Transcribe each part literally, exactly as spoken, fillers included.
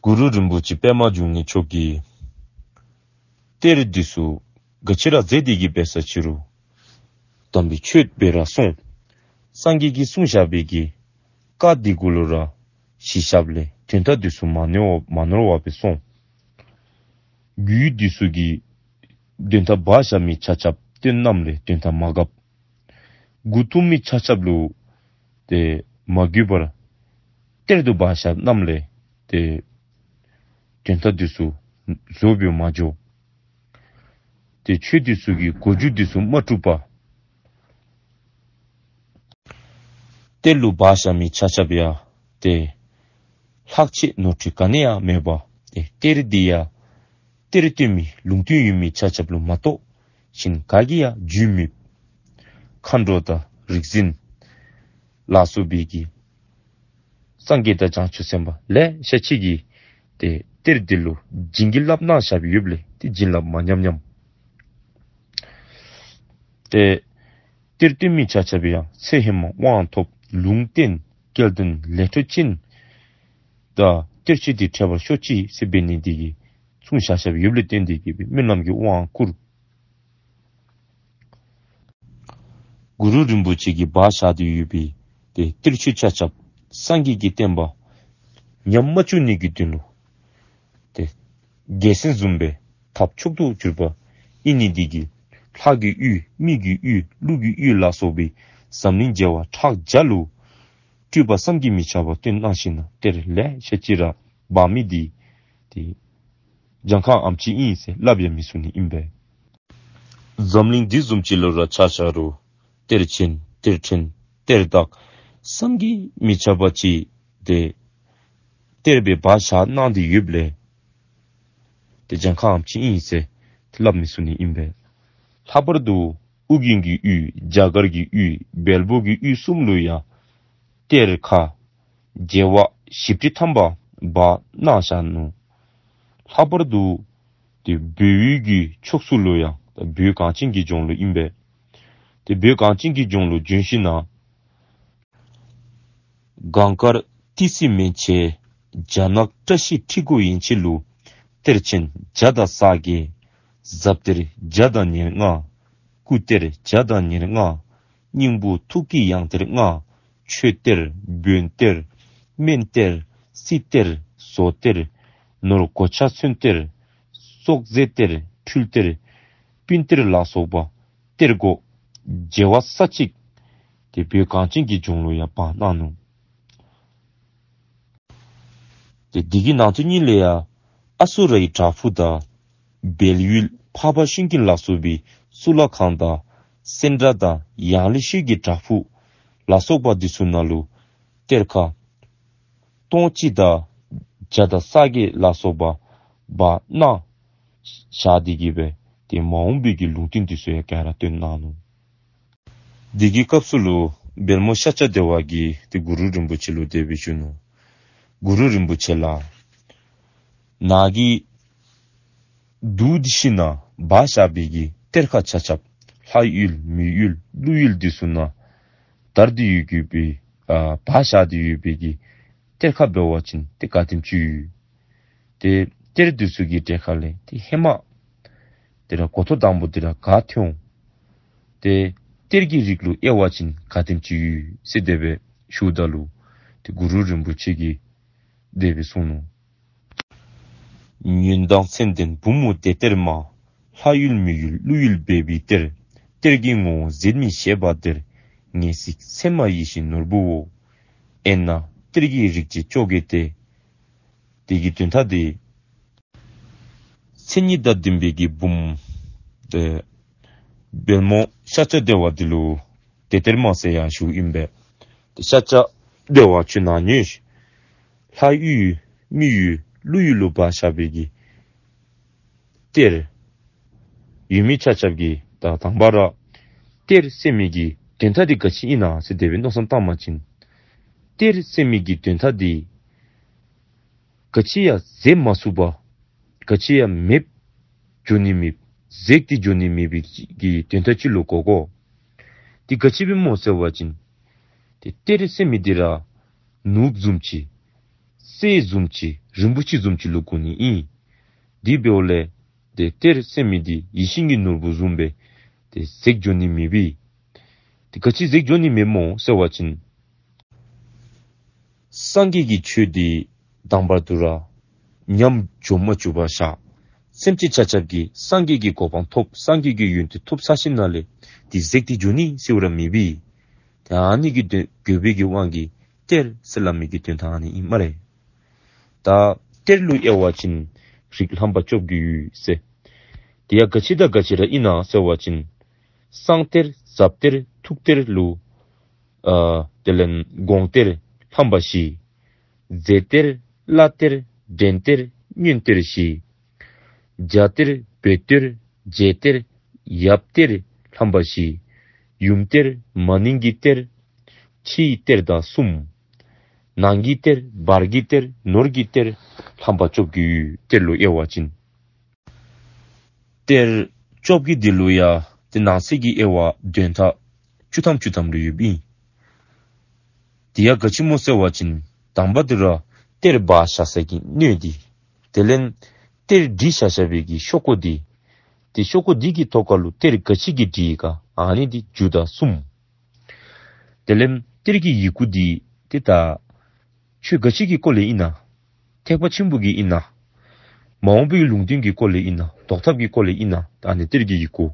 གུ་རུ་རིན་པོ་ཆེ་པདྨ་འབྱུང་གནས་མཆོག་གིས་གཏེར་འདི་ཚུ་ག་ཅི་ར་མཛད་དེ་གི་འབད་ས་ཅི་རུང་དམ་པའི་ཆོས་སྦེ་ར་གསུངས། སངས་རྒྱས་ཀྱིས་གསུངས་བཞག་པའི་གི་བཀའ་འདི་གུ་ལུ་ར་གཞི་བཞགཔ་ལས་དོན་དག་འདི་ཚུ་མ་ནོར་བ་མ་ནོར་བ་སྦེ་གསུངས། རྒྱུད་འདི་ཚུ་གི་དོན་དག་སྦ་བཞག་མི་ཆ་ཁྱབ་སྟོན་གནངམ་ལས་དོན་དག་མ་འགགས། མགུ་འཐོམ་མི་ཆ་ཁྱབ་ལུ་ཏེ་མ་གུས་པར་གཏེར་དུ་སྦ་བཞག་གནངམ་ལས་ཏེ་དོན་དག་འདི་ཚུ་བཟོ་བའི་མ་འགྱོ། ཏེ་ཆོས་འདི་ཚུ་གི་གོ་རྒྱུ་འདི་ཚུ་མ་གྲུབ་པར་གཏེར་ལུ་སྦ་བཞག་མི་ཆ་ཁྱབ་ཡང་ཏེ་ལྷག་ཆད་ནོར་འཁྲུལ་ག་ནི་ཡང་མེད་པར་ཏེ་གཏེར་འདི་ཡང་གཏེར་སྟོན་མི་ལུང་སྟོན་ཡོད་མི་ཆ་ཁྱབ་ལུ་མ་གཏོགས་གཞན་ག་གིས་ཡང་བརྒྱུད་མེད། མཁའ་འགྲོ་དང་རིག་འཛིན་ལ་སོགས་པའི་གི་སངས་རྒྱས་དང་བྱང་ཆུབ་སེམས་དཔའ་ལེ་ཤ་ཅིག་གིས་ཏེ་གཏེར་འདི་ལུ་བྱིན་གྱིས་བརླབས་གནང་བཞགཔ་ཡོདཔ་ལས་ཏེ་བྱིན་རླབས་མ་ཉམས་ཉམས། ཏེ་གཏེར་སྟོན་མི་ཆ་ཁྱབ་ཡང་ཚེ་ཧེ་མ་དབང་ཐོབ་ལུང་བསྟན་སྐལ་ལྡན་ལས་འཕྲོ་ཅན་དང་གཏེར་ཆོས་འདི་འཕྲལ་བར་ཤོག་ཅིག་ཟེར་འབད་ནི་འདི་གིས་གསུངས་བཞག་བཞགཔ་ཡོདཔ་ལས་བརྟེན་ཏེ་གིས་སྨོན་ལམ་གྱི་དབང་བསྐུར། གུ་རུ་རིན་པོ་ཆེ་གིས་སྦ་བཞག་སྟེ་ཡོད་པའི་ཏེ་གཏེར་ཆོས་ཆ་ཁྱབ་སངས་རྒྱས་ཀྱི་བསྟན་པ་ཉམས་མ་བཅུག་ནི་གི་དོན་ལུ་ཏེ་རྒྱལ་མཚན་བཟུམ་སྦེ་ཐབས་མཆོག་ཏུ་གྱུར་པ་ཨིན་ནི་འདི་གིས་ལྷ་གི་ཡུལ་མི་གི་ཡུལ་ཀླུ་གི་ཡུལ་ལ་སོགས་པའི་འཛམ་གླིང་བྱེ་བ་ཕྲག་བརྒྱ་ལུ་སྤྲུལ་པ་བསམ་གྱིས་མི་ཁྱབ་པ་སྟོན་གནང་ཞིནམ་ལས་གཏེར་ལེ་ཤ་ཅིག་ར་སྦ་མི་འདི་ཏེ་གྱངས་ཁ་ཨམ་ཅིག་ཨིན་ཟེར་སླབ་ཡང་མི་ཚུགས་ནི་ཨིན་པས། འཛམ་གླིང་འདི་བཟུམ་ཅིག་ལུ་ར་ཆ་བཞག་རུང་གཏེར་ཆེན་གཏེར་ཕྲན་གཏེར་བདག་བསམ་གྱིས་མི་ཁྱབ་པ་ཅིག་ཏེ་གཏེར་སྦེ་སྦ་བཞག་གནང་སྟེ་ཡོདཔ་ལས་ཏེ་གྱངས་ཁ་ཨམ་ཅིག་ཨིན་ཟེར་ཏེ་སླབ་མི་ཚུགས་ནི་ཨིན་པས། ལྷག་པར་དུ་ཨོ་རྒྱན་གྱི་ཡུལ་རྒྱ་གར་གྱི་ཡུལ་བལ་པོ་གི་ཡུལ་གསུམ་ལུ་ཡང་གཏེར་ཁ་བྱེ་བ་བཞི་བཅུ་ཐམ་པ་སྦ་གནང་བཞག་ནུག། ལྷག་པར་དུ་ཏེ་བོད་ཡུལ་གྱི་ཕྱོགས་སུ་ལུ་ཡང་ཏེ་བོད་གངས་ཅན་གྱི་ལྗོངས་ལུ་ཨིན་པས། ཏེ་བོད་གངས་ཅན་གྱི་ལྗོངས་ལུ་བྱོན་ཞིནམ་ལས་གངས་དཀར་ཏི་སེ་མན་ཆད་རྒྱ་ནག་བཀྲ་ཤིས་ཁྲི་སྐོར་ཡན་ཆད་ལུ་གཏེར་ཆེན་བརྒྱ་དང་རྩ་བརྒྱད། ཟབ་གཏེར་བརྒྱ་དང་ཉེར་ལྔ། སྐུ་གཏེར་བརྒྱ་དང་ཉེར་ལྔ། སྙིང་པོ་ཐུགས་ཀྱི་ཡང་གཏེར་ལྔ། མཆོད་གཏེར་བོན་གཏེར་སྨན་གཏེར་སྲིད་གཏེར་བཟོ་གཏེར་ནོར་གོ་ཆ་ཚོན་གཏེར་སྲོག་རྫས་གཏེར་འཕྲུལ་གཏེར་སྤུན་གཏེར་ལ་སོགས་པ་གཏེར་སྒོ་བྱེ་བ་ས་གཅིག་ཏེ་བོད་གངས་ཅན་གྱི་ལྗོངས་ལུ་ཡང་སྦ་གནང་ནུག། ཏེ་འདི་གི་ནང་དོན་ཉིད་ལས་ཡང་ཨ་སུ་རའི་བྲག་ཕུག་དང་སྦལ་ཡུལ་འཕགས་པ་ཤུན་ཀུན་ལ་སོགས་པའི་གཙུག་ལག་ཁང་དང་སེང་བྲག་དང་ཡང་ལེ་ཤོད་ཀྱི་བྲག་ཕུག་ལ་སོགས་པ་འདི་ཚུ་ནང་ལུ་གཏེར་ཁ་སྟོང་གཅིག་དང་བརྒྱ་དང་རྩ་བརྒྱད་ལ་སོགས་པ་སྦ་གནང་བཞག་སྟེ་གིས་སྦེ་ཏེ་མ་འོངས་པའི་གི་ལུང་བསྟན་འདི་ཚུ་ཡང་ག་ར་སྟོན་གནང་ནུག། འདི་གི་སྐབས་སུ་ལུ་བལ་མོ་ཤཱཀྱ་དེ་བ་གིས་ཏེ་གུ་རུ་རིན་པོ་ཆེ་ལུ་དེ་སྦེ་ཞུ་ནུག། གུ་རུ་རིན་པོ་ཆེ་ལགས། ནཱ་གིས་བསྡུ་སྟེ་ཞིནམ་ལས་སྦ་བཞག་པའི་གི་གཏེར་ཁ་ཆ་ཁྱབ་ལྷ་ཡུལ་མི་ཡུལ་ཀླུ་ཡུལ་འདི་ཚུ་ནང་དར་ཏེ་ཡོད་པའི་ཨ་སྦ་བཞག་སྟེ་ཡོད་པའི་གི་གཏེར་ཁ་འབད་བ་ཅིན་ཏེ་ག་དེམ་ཅིག་ཡོད། ཏེ་གཏེར་འདི་ཚུ་གི་གྲས་ཁ་ལས་ཏེ་ཧེ་མ་འདི་ར་འགོ་ཐོག་དང་པོ་འདི་ར་ག་ཐོན་འོང་། ཏེ་གཏེར་གྱི་རིགས་ལུ་དབྱེ་བ་ཅིན་ག་དེམ་ཅིག་ཡོད་ཟེར་དེ་སྦེ་ཞུཝ་ད་ལུ་ཏེ་གུ་རུ་རིན་པོ་ཆེ་གིས་དེ་སྦེ་གསུངས་ནུག། ཉོན་དང་མཚན་ལྡན་བུ་མོ་བདེ་གཏེར་མ། ལྷ་ཡུལ་མི་ཡུལ་ཀླུ་ཡུལ་སྦས་པའི་གཏེར། གཏེར་གྱི་ངོ་བོ་ཟད་མི་ཤེས་པ་དེར། ངེས་ཤེས་མཚན་མ་ཡིད་བཞིན་ནོར་བུའོ། དབེན་ན་གཏེར་གྱི་རིགས་ཅན་བཅོ་བརྒྱད་དེ། དེ་གི་དོན་དག་འདི་མཚན་ཉིད་དང་ལྡན་པའི་གི་བུམོ་ཏེ་བལ་མོ་ཤཱཀྱ་དེ་བ་འདི་ལུ་བདེ་གཏེར་མ་ཟེར་ཡང་ཞུཝ་ཨིན་པས། ཏེ་ཤཱཀྱ་དེ་བ་ཁྱོད་ནཱ་ཉོན་ཤིག། ལྷ་ཡུལ་མི་ཡུལ་ཀླུ་ཡུལ་ལུ་སྦ་བཞག་པའི་གི་གཏེར་ཡོད་མི་ཆ་ཁྱབ་ཀྱིས་ད་དང་པ་ར་གཏེར་ཟེར་མི་གི་དོན་དག་འདི་ག་ཅི་ཨིན་ན་ཟེར་དེ་སྦེ་མནོ་བསམ་བཏང་བ་ཅིན་གཏེར་ཟེར་མི་གི་དོན་དག་འདི་ག་ཅི་ཡང་ཟད་མ་ཚུགས་པ་ག་ཅི་ཡང་མེདཔ་འགྱོ་ནི་མེདཔ་ཟད་དེ་འགྱོ་ནི་མེད་པའི་གི་དོན་དག་ཅིག་ལུ་གོ་དགོ། དེ་ག་ཅི་སྦེ་སྨོ་ཟེར་བ་ཅིན་ཏེ་གཏེར་ཟེར་མི་འདི་ར་ནོར་བུ་བཟུམ་ཅིག། གསེར་བཟུམ་ཅིག་རིན་པོ་ཆེ་བཟུམ་ཅིག་ལུ་གོ་ནི་ཨིན། དེ་འབདཝ་ལས་ཏེ་གཏེར་ཟེར་མི་འདི་ཡིད་བཞིན་གྱི་ནོར་བུ་བཟུམ་སྦེ་ཏེ་འཛེགས་འགྱོ་ནི་མེད་པས། ཏེ་ག་ཅི་འཛེགས་འགྱོ་ནི་མེད་སྨོ་ཟེར་བ་ཅིན། སངས་རྒྱས་ཀྱི་ཆོས་འདི་དང་པ་དུ་ར་ཉམས་འགྱོ་མ་བཅུག་པར་བཞག། སེམས་ཅན་ཆ་ཁྱབ་ཀྱིས་སངས་རྒྱས་ཀྱི་གོ་འཕང་ཐོབ། སངས་རྒྱས་ཀྱི་ཡོན་ཏན་ཐོབ་ཚར་ཞིནམ་ལས་ཏེ་འཛེགས་ཏེ་འགྱོ་ནི་ཟེར་བ་ར་མེད་པས། ཏེ་ཨ་ནི་གི་དོན་དགོས་པའི་གི་དབང་གིས་གཏེར་ཟེར་སླབ་མི་གི་དོན་དག་ཨ་ནི་ཨིན་སྨ་རེ། ད་གཏེར་ལུ་དབྱེ་བ་ཅིན་རིགས་རྣམ་པ་བཅོ་བརྒྱད་ཡོད་ཟེར། དེ་ཡང་ག་ཅི་དང་ག་ཅི་ར་ཨིན་ན་ཟེར་བ་ཅིན། གསང་གཏེར་ཟབ་གཏེར་ཐུགས་གཏེར་ལུ། ཨ་དེ་ལས་དགོངས་གཏེར་རྣམ་པ་བཞི། རྫས་གཏེར་བླ་གཏེར་འདྲེན་གཏེར་བསྙེན་གཏེར་བཞི། རྒྱ་གཏེར་བོད་གཏེར་རྗེ་གཏེར་ཡབ་གཏེར་རྣམ་པ་བཞི། ཡུམ་གཏེར་མ་ནིང་གི་གཏེར་ཕྱིའི་གཏེར་དང་གསུམ། ནང་གི་གཏེར་བར་གྱི་གཏེར་ནོར་གྱི་གཏེར་རྣམ་པ་བཅོ་བརྒྱད་ཡོད། གཏེར་ལུ་དབྱེ་བ་ཅིན། གཏེར་བཅོ་བརྒྱད་འདི་ལུ་ཡང་ཏེ་ནང་གསེས་ཀྱི་དབྱེ་བ་དོན་དག་བཅུ་ཐམ་བཅུ་ཐམ་རེ་ཡོདཔ་ཨིན། དེ་ཡང་ག་ཅི་སྨོ་ཟེར་བ་ཅིན་དང་པ་དུ་ར་གཏེར་སྦ་བཞག་ས་གི་སྣོད་འདི། དེ་ལས་གཏེར་སྒྲིག་བཞག་བཞག་པའི་གི་ཤོག་ཀུ་འདི། ཏེ་ཤོག་ཀུ་འདི་གི་ཐོག་ཁ་ལུ་གཏེར་ག་ཅི་གིས་སྒྲིག་ག་ཨ་ནི་འདི་རྒྱུ་དང་གསུམ། དེ་ལས་གཏེར་གྱི་ཡི་གུ་འདི་ཏེ་ད་ཆོས་ག་ཅི་གི་སྐོར་ལས་ཨིན་ན། ཐེག་པ་ཆེན་པོ་གི་ཨིན་ན། མ་འོངས་པའི་ལུང་བསྟན་གྱི་སྐོར་ལས་ཨིན་ན། ཟློག་ཐབས་ཀྱི་སྐོར་ལས་ཨིན་ན། ད་ཨ་ནི་གཏེར་གྱི་ཡི་གུ།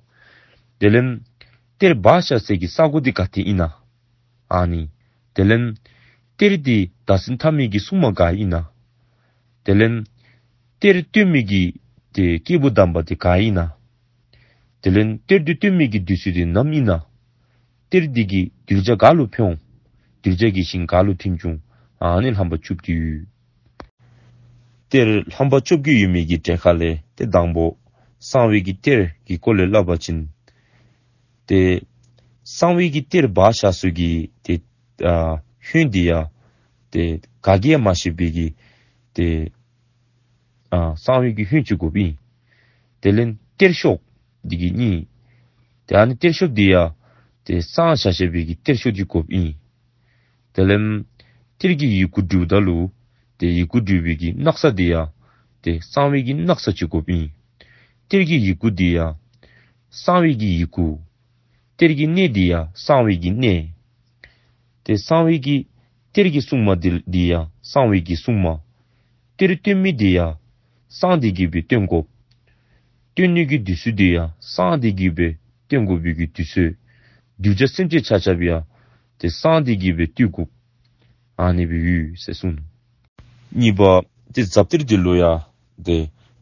དེ་ལས་གཏེར་སྦ་བཞག་ས་གི་ས་གོ་འདི་ག་ཏེ་ཨིན་ན། ཨ་ནི། དེ་ལས་གཏེར་འདི་བདག་འཛིན་འཐབ་མི་གི་སྲུང་མ་ག་ཨིན་ན། དེ་ལས་གཏེར་བཏོན་མི་གི་ཏེ་སྐྱེས་བུ་དམ་པ་འདི་ག་ཨིན་ན། དེ་ལས་གཏེར་འདི་བཏོན་མི་གི་དུས་ཚོད་འདི་ནམ་ཨིན་ན། གཏེར་འདི་གིས་གདུལ་བྱ་ག་ལུ་ཕན་འོང་། གདུལ་བྱ་གི་ཞིང་ག་ལུ་ཐོན་འོང་། ཨ་ནི་རྣམ་པ་བཅུ་བརྒྱད་ཡོད། གཏེར་རྣམ་པ་བཅོ་བརྒྱད་ཡོད་མི་གི་གྲས་ཁ་ལས་ཏེ་དང་པོ་གསང་བའི་གི་གཏེར་གྱི་སྐོར་ལས་སླབ་པ་ཅིན། ཏེ་གསང་བའི་གི་གཏེར་སྦ་བཞག་ས་གི་ཏེ་ཨ་ཧོད་འདི་ཡང་ཏེ་ག་གིས་ཡང་མ་ཤེས་པའི་གི་ཏེ་ཨ་གསང་བའི་གི་ཧོད་ཅིག་དགོཔ་ཨིན། དེ་ལས་གཏེར་ཤོག་འདི་གི་གཉིས། ཏེ་ཨ་ནི་གཏེར་ཤོག་འདི་ཡང་ཏེ་གསང་བཞག་བཞག་པའི་གི་གཏེར་ཤོག་ཅིག་དགོཔ་ཨིན། དེ་ལས་གཏེར་གྱི་ཡི་གུ་འབྲུ་ད་ལུ་ཏེ་ཡི་གུ་འབྲུ་བའི་གི་སྣག་ཚ་འདི་ཡང་ཏེ་གསང་བའི་གི་སྣག་ཚ་ཅིག་དགོཔ་ཨིན། གཏེར་གྱི་ཡི་གུ་འདི་ཡང་གསང་བའི་གི་ཡི་གུ། གཏེར་གྱི་གནས་འདི་ཡང་གསང་བའི་གི་གནས། ཏེ་གསང་བའི་གི་གཏེར་གྱི་སྲུང་མ་འདི་འདི་ཡང་གསང་བའི་གི་སྲུང་མ། གཏེར་བཏོན་མི་འདི་ཡང་གསང་སྟེ་གི་སྦེ་བཏོན་དགོཔ། བཏོན་ནི་གི་དུས་ཚོད་འདི་ཡང་གསང་སྟེ་གི་སྦེ་བཏོན་དགོ་པའི་གི་དུས་ཚོད། གདུལ་བྱ་སེམས་ཅན་ཆ་ཁྱབ་ཡང་ཏེ་གསང་སྟེ་གི་སྦེ་བཏུལ་དགོཔ། ཨ་ནི་སྦེ་ཡོད་ཟེར་གསུངས་ནུག། གཉིས་པ་ཏེ་ཟབ་གཏེར་འདི་ལུ་ཡང་ཏེ་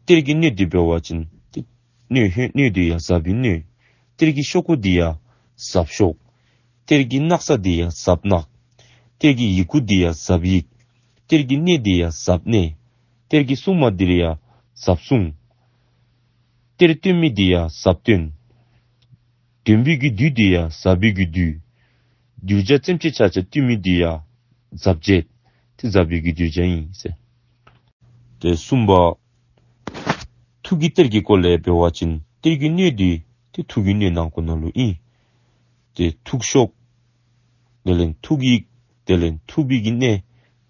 གཏེར་གྱི་སྣོད་འདི་འབད་བ་ཅིན་ཏེ་སྣོད་ཧོད་སྣོད་འདི་ཡང་ཟབ་པའི་སྣོད། གཏེར་གྱི་ཤོག་ཀུ་འདི་ཡང་ཟབ་ཤོག། གཏེར་གྱི་སྣག་ཚ་འདི་ཡང་ཟབ་སྣག། གཏེར་གྱི་ཡི་གུ་འདི་ཡང་ཟབ་ཡིག། གཏེར་གྱི་གནས་འདི་ཡང་ཟབ་གནས། གཏེར་གྱི་སྲུང་མ་འདི་ཡང་ཟབ་སྲུང་། གཏེར་བཏོན་མི་འདི་ཡང་ཟབ་བཏོན། འདོན་པའི་གི་བདུད་འདི་ཡང་ཟབ་པའི་གི་བདུད། གདུལ་བྱ་སེམས་ཅན་ཆ་ཁྱབ་བཏུལ་མི་འདི་ཡང་ཟབ་བྱེད། ཏེ་ཟབ་པའི་གི་གདུལ་བྱ་ཨིན་ཟེར། ཏེ་གསུམ་པ་ཐུགས་ཀྱི་གཏེར་གྱི་སྐོར་ལས་འབད་བ་ཅིན་གཏེར་གྱི་སྣོད་འདི་ཏེ་ཐུགས་ཀྱི་སྣོད་ནང་ཁོ་ན་ལུ་ཨིན། ཏེ་ཐུགས་ཤོག། དེ་ལས་ཐུགས་ཡིག། དེ་ལས་ཐུགས་པའི་གི་གནས།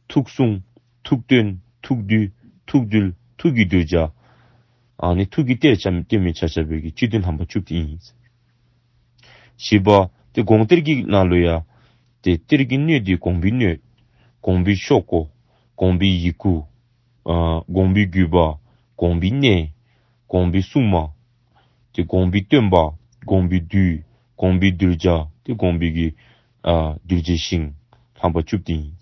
ཐུགས་སྲུང་། ཐུགས་བཏོན། ཐུགས་འདུལ། ཐུགས་འདུལ། ཐུགས་ཀྱི་གདུལ་བྱ། ཨ་ནི་ཐུགས་ཀྱི་གཏེར་ཆ་བཏོན་མི་ཆ་ཁྱབ་པའི་གི་སྤྱི་དོན་རྣམ་པ་བཅུ་བདུན་ཨིན། བཞི་པ་ཏེ་དགོངས་གཏེར་གྱི་ནང་ལུ་ཡང་ཏེ་གཏེར་གྱི་སྣོད་འདི་དགོངས་པའི་སྣོད། དགོངས་པའི་ཤོག་གུ། དགོངས་པའི་ཡི་གུ། ཨ་དགོངས་པའི་བརྒྱུད་པ། དགོངས་པའི་གནས། དགོངས་པའི་སྲུང་མ། ཏེ་དགོངས་པའི་སྟོན་པ། དགོངས་པའི་བདུད། དགོངས་པའི་གདུལ་བྱ། ཏེ་དགོངས་པའི་གི་ཨ་གདུལ་བྱའི་ཞིང་རྣམ་པ་བཅུ་བདུན་ཨིན།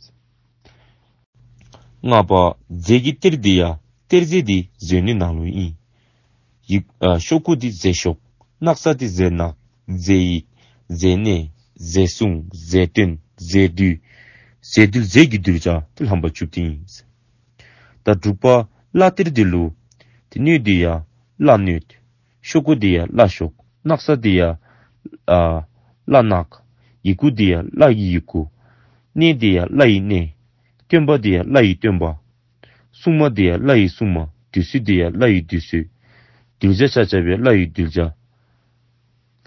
ལྔ་པ་རྫས་ཀྱི་གཏེར་འདི་ཡང་གཏེར་རྫས་འདི་བཟོ་ནི་ནང་ལུ་ཨིན། ཡིག་ཨ་ཤོག་གུ་འདི་རྫས་ཤོག། སྣག་ཚ་འདི་རྫས་སྣག། རྫས་ཡིག། རྫས་གནས། རྫས་སྲུང་། རྫས་བཏོན། རྫས་འདུལ། རྫས་འདུལ་རྫས་ཀྱི་གདུལ་བྱ་ཏེ་རྣམ་པ་བཅུ་བདུན་ཨིན། ད་དྲུག་པ་བླ་གཏེར་འདི་ལུ་ཏེ་སྣོད་འདི་ཡང་བླ་སྣོད། ཤོག་གུ་འདི་ཡང་བླ་ཤོག། སྣག་ཚ་འདི་ཡང་ཨ་བླ་སྣག། ཡི་གུ་འདི་ཡང་བླ་ཡི་ཡི་གུ། གནས་འདི་ཡང་བླ་ཡི་གནས། སྟོན་པ་འདི་ཡང་བླ་ཡི་སྟོན་པ། སྲུང་མ་འདི་ཡང་བླ་ཡི་སྲུང་མ། འདུལ་སྲོལ་འདི་ཡང་བླ་ཡི་འདུལ་སྲོལ། གདུལ་བྱ་ཆ་ཁྱབ་ཡང་བླ་ཡི་གདུལ་བྱ།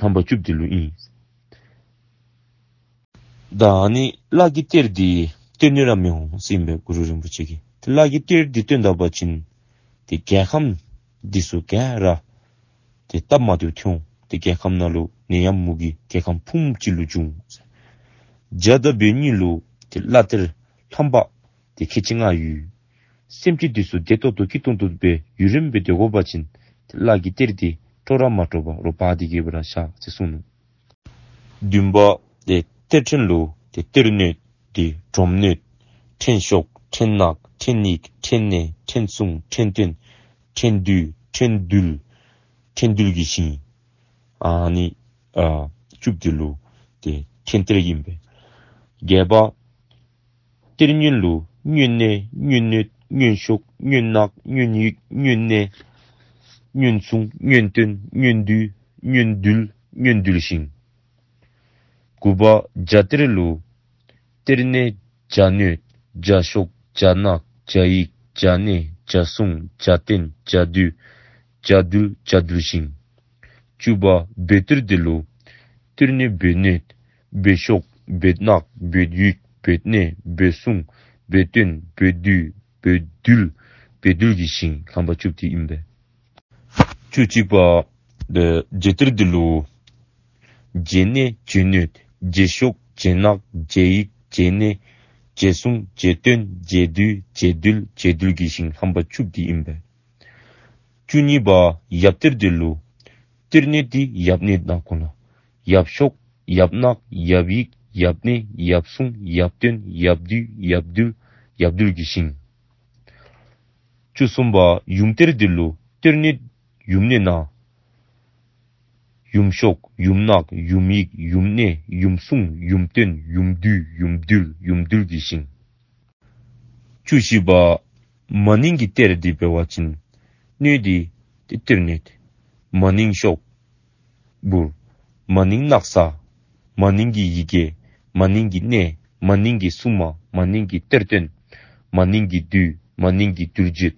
རྣམ་པ་བཅུ་བདུན་ལུ་ཨིན། ད་ཨ་ནི་བླ་གི་གཏེར་འདི་བཏོན་ནི་ར་མི་འོང་ཟེར་ཨིན་པས་གུ་རུ་རིན་པོ་ཆེ་གིས། ཏེ་གླ་གི་གཏེར་འདི་བཏོན་ད་པ་ཅིན་ཏེ་རྒྱལ་ཁམས་འདི་ཚུ་ག་ར་ཏེ་སྟབས་མ་བདེཝ་ཐོན་འོང་། ཏེ་རྒྱལ་ཁམས་ནང་ལུ་ནད་ཡམས་མུ་གེ་རྒྱལ་ཁམས་ཕུངམ་ཅིག་ལུ་འགྱུར་འོང་། བྱ་དང་འབོད་གཉིས་ལུ་ཏེ་གླ་གཏེར་ལྷམ་པ་ཏེ་ཁལ་གཅིག་ལྔ་ཡོད། སེམས་ཅན་འདི་ཚུ་བདེ་ཏོག་ཏོ་སྐྱིད་ཏོང་ཏོ་སྦེ་ཡུན་རིངམོ་སྦེ་སྡོད་དགོ་པ་ཅིན་ཏེ་གླ་གི་གཏེར་འདི་སྤྲོ་ར་མ་སྤྲོ་བར་རོགས་འབག་སྟེ་གི་སྦེ་ར་བཞག་ཟེར་གསུངས་ནུག། བདུན་པ་ཏེ་གཏེར་ཕྲན་ལུ་ཏེ་གཏེར་སྣོད་འདི་སྒྲོམ་སྣོད། ཕྲན་ཤོག། ཕྲན་ནག། ཕྲན་ཡིག། ཕྲན་གནས། ཕྲན་སྲུང་། ཕྲན་བཏོན། ཕྲན་བསྡུས། ཕྲན་འདུལ། ཕྲན་འདུལ་གྱི་ཞིང་། ཨ་ནི་ཨ་བཅུ་པ་འདི་ལུ་ཏེ་ཕྲན་གཏེར་ཨིན་པས། བརྒྱད་པ་གཏེར་སྣོད་ལུ་སྣོད་གནས། སྣོད་སྣོད། སྣོད་ཤོག། སྣོད་ནག། སྣོད་ཡིག། སྣོད་གནས། སྣོད་སྲུང་། སྣོད་བཏོན། སྣོད་བསྡུས། སྣོད་འདུལ། སྣོད་འདུལ་གྱི་ཞིང་། དགུ་པ་བྱ་གཏེར་ལུ་གཏེར་གནས་བྱ་སྣོད། བྱ་ཤོག། བྱ་ནག། བྱ་ཡིག། བྱ་གནས། བྱ་སྲུང་། བྱ་བཏོན། བྱ་བསྡུས། བྱ་འདུལ། བྱ་འདུལ་གྱི་ཞིང་། བཅུ་པ་འབོད་གཏེར་འདི་ལུ་གཏེར་གནས་འབོད་སྣོད། འབོད་ཤོག། འབོད་ནག། འབོད་ཡིག། འབོད་གནས། འབོད་སྲུང་། འབོད་བཏོན། འབོད་བསྡུས། འབོད་འདུལ། འབོད་འདུལ་གྱི་ཞིང་། ལྷམ་པ་བཅུ་པ་འདི་ཨིན་པས། བཅུ་གཅིག་པ་བྱ་གཏེར་འདི་ལུ་བྱ་གནས་བྱ་སྣོད། བྱ་ཤོག། བྱ་ནག། བྱ་ཡིག། བྱ་གནས། བྱ་སྲུང་། བྱ་བཏོན། བྱ་བསྡུས། བྱ་འདུལ། བྱ་འདུལ་གྱི་ཞིང་། ལྷམ་པ་བཅུ་པ་འདི་ཨིན་པས། བཅུ་གཉིས་པ་ཡབ་གཏེར་འདི་ལུ་གཏེར་གནས་འདི་ཡབ་གནས་ནང་གོ་ལ། ཡབ་ཤོག། ཡབ་ནག། ཡབ་ཡིག། ཡབ་གནས། ཡབ་སྲུང་། ཡབ་བཏོན། ཡབ་བསྡུས། ཡབ་འདུལ། ཡབ་འདུལ་གྱི་ཞིང་། བཅུ་གསུམ་པ་ཡུམ་གཏེར་འདི་ལུ་གཏེར་གནས་ཡུམ་གནས་ནང་ཡུམ་ཤོག། ཡུམ་ནག། ཡུམ་ཡིག། ཡུམ་གནས། ཡུམ་སྲུང་། ཡུམ་བཏོན། ཡུམ་བསྡུས། ཡུམ་འདུལ། ཡུམ་འདུལ་གྱི་ཞིང་། བཅུ་བཞི་པ་མ་ནིང་གི་གཏེར་འདི་འབད་བ་ཅིན་སྣོད་འདི་ཏེ་གཏེར་སྣོད། མ་ནིང་ཤོག་འབུར། མ་ནིང་སྣག་ཚ། མ་ནིང་གི་ཡི་གེ། མ་ནིང་གི་གནས། མ་ནིང་གི་སྲུང་མ། མ་ནིང་གི་གཏེར་སྟོན། མ་ནིང་གི་བདུད། མ་ནིང་གི་བདུད་རྩི།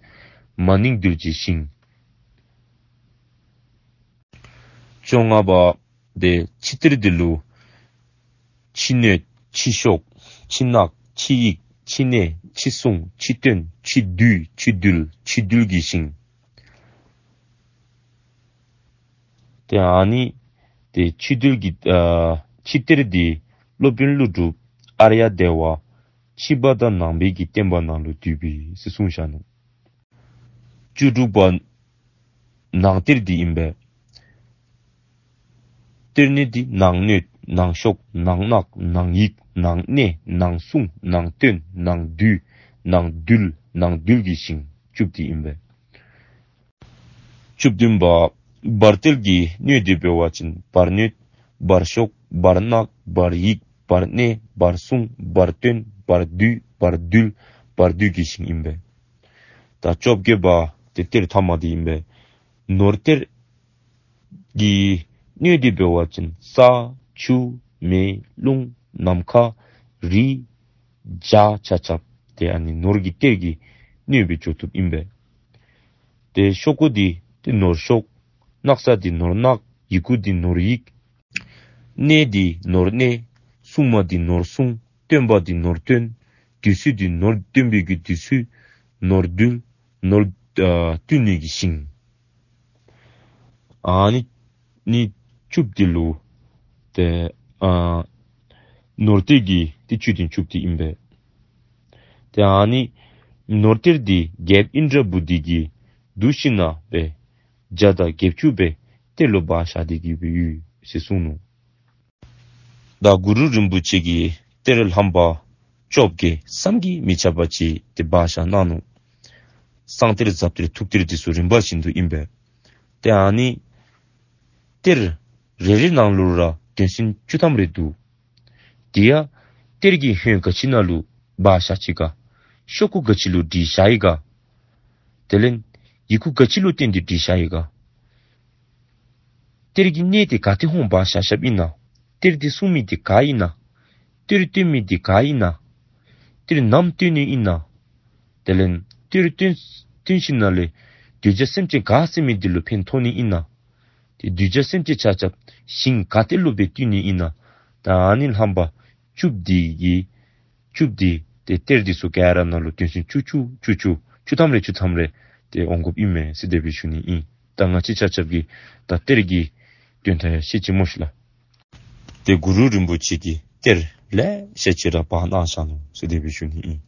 མ་ནིང་བདུད་རྩི་ཞིང་། བཅོ་ལྔ་པ་ཏེ་ཕྱི་གཏེར་འདི་ལུ་ཕྱི་སྣོད། ཕྱི་ཤོག། ཕྱི་ནག། ཕྱི་ཡིག། ཕྱི་གནས། ཕྱི་སྲུང་། ཕྱི་བཏོན། ཕྱི་བསྡུས། ཕྱི་འདུལ། ཕྱི་འདུལ་གྱི་ཞིང་། ཏེ་ཨ་ནི་ཏེ་ཕྱི་འདུལ་གྱི་ཨ་ཕྱི་གཏེར་འདི་སློབ་དཔོན་ཀླུ་སྒྲུབ་ཨཱརྱ་དེ་བ་ཕྱི་པ་དང་ནང་པའི་གི་བསྟན་པ་ནང་ལུ་འདུས་པས་ཟེར་གསུངས་བཞག་ནུག། བཅུ་དྲུག་པ་ནང་གཏེར་འདི་ཨིན་པས། གཏེར་གནས་འདི་ནང་སྣོད། ནང་ཤོག། ནང་ནག། ནང་ཡིག། ནང་གནས། ནང་སྲུང་། ནང་བཏོན། ནང་བསྡུས། ནང་འདུལ། ནང་འདུལ་གྱི་ཞིང་། བཅུ་པ་འདི་ཨིན་པས། བཅུ་བདུན་པ་བར་གཏེར་གྱི་སྣོད་འདི་འབད་བ་ཅིན་བར་སྣོད། བར་ཤོག། བར་ནག། བར་ཡིག། བར་གནས། བར་སྲུང་། བར་བཏོན། བར་བསྡུས། བར་འདུལ། བར་འདུལ་གྱི་ཞིང་ཨིན་པས། ད་བཅོ་བརྒྱད་པ་ཏེ་གཏེར་ཐ་མ་འདི་ཨིན་པས། ནོར་གཏེར་གྱི་སྣོད་འདི་འབད་བ་ཅིན་ས་ཆུ་མེ་རླུང་ནམ་མཁའ་རི་བྱ་ཆ་ཁྱབ་ཏེ་ཨ་ནི་ནོར་གྱི་གཏེར་གྱི་སྣོད་སྦེ་འགྱོ་བཏུབ་ཨིན་པས། ཏེ་ཤོག་གུ་འདི་ཏེ་ནོར་ཤོག། སྣག་ཚ་འདི་ནོར་ནག། ཡི་གུ་འདི་ནོར་ཡིག། གནས་འདི་ནོར་གནས། སྲུང་མ་འདི་ནོར་སྲུང་། བཏོན་པ་འདི་ནོར་བཏོན། འདུལ་ཚུལ་འདི་ནོར་བཏོན་པའི་གི་འདུལ་ཚུལ། ནོར་འདུལ། ནོར་ཨ་བཏུལ་ནི་གི་ཞིང་། ཨ་ནི་ནི་བཅུ་པ་འདི་ལུ་ཏེ་ཨ་ནོར་གཏེར་གྱི་ཏེ་བཅུད་དེ་བཅུ་པ་འདི་ཨིན་པས། ཏེ་ཨ་ནི་ནོར་གཏེར་འདི་རྒྱལཔོ་ཨིནྡྲ་བྷུ་ཏི་གིས་བསྡུ་ཞིནམ་ལས་བརྒྱ་དང་བརྒྱད་ཅུ་སྦེ་གཏེར་ལུ་སྦ་བཞག་སྟེ་གི་སྦེ་ཡོད་ཟེར་གསུངས་ནུག། ད་གུ་རུ་རིན་པོ་ཆེ་གིས་གཏེར་ལྷམ་པ་བཅོ་བརྒྱད་བསམ་གྱིས་མི་ཁྱབ་པ་ཅིག་ཏེ་སྦ་བཞག་གནང་ནུག། གསང་གཏེར་ཟབ་གཏེར་ཐུགས་གཏེར་འདི་ཚུ་རིམ་པ་བཞིན་དུ་ཨིན་པས། ཏེ་ཨ་ནི་གཏེར་རེ་རེ་ནང་ལུ་ར་དོན་ཚན་བཅུ་ཐམ་རེ་འདུག། དེ་ཡང་གཏེར་གྱི་ཧོད་ག་ཅི་ནང་ལུ་སྦ་བཞག་ཅི་ག། ཤོག་གུ་ག་ཅི་ལུ་བྲིས་བཞག་ཡི་ག། དེ་ལས་ཡི་གུ་ག་ཅི་ལུ་བརྟེན་ཏེ་བྲིས་བཞག་ཡི་ག། གཏེར་གྱི་གནས་དེ་ག་ཏེ་ཧོང་སྦ་བཞག་བཞགཔ་ཨིན་ན། གཏེར་དེ་སྲུང་མི་དེ་ག་ཨིན་ན། གཏེར་བཏོན་མི་དེ་ག་ཨིན་ན། གཏེར་ནམ་བཏོན་ནི་ཨིན་ན། དེ་ལས་གཏེར་བཏོན་བཏོན་ཞིནམ་ལས་གདུལ་བྱ་སེམས་ཅན་ག་ཟེར་མི་དེ་ལུ་ཕན་ཐོགས་ནི་ཨིན་ན། ཏེ་གདུལ་བྱ་སེམས་ཅན་ཆ་ཁྱབ་ཞིང་ག་ཏེ་ལུ་སྦེ་བཏུལ་ནི་ཨིན་ན། ད་ཨ་ནི་ལྷམ་པ་བཅུ་པ་འདི་གིས་བཅུ་པ་འདི་ ཏེ་གཏེར་འདི་ཚུ་ག་ར་ནང་ལུ་དོན་ཚན་བཅུ་བཅུ་བཅུ་བཅུ་བཅུ་ཐམ་རེ་བཅུ་ཐམ་རེ་ཏེ་འོང་དགོཔ་ཨིན་མས་ཟེར་དེ་སྦེ་ཞུ་ནི་ཨིན། ད་ང་བཅས་ཆ་ཁྱབ་ཀྱིས་ད་གཏེར་གྱི་དོན་དག་ཡང་ཤེས་ཅི་སྨོ་ཤིག་ལགས། ཏེ་གུ་རུ་རིན་པོ་ཆེ་གིས་གཏེར་ལེ་ཤ་ཅིག་ར་སྦ་གནང་བཞག་ནུག་ཟེར་དེ་སྦེ་ཞུ་ནི་ཨིན།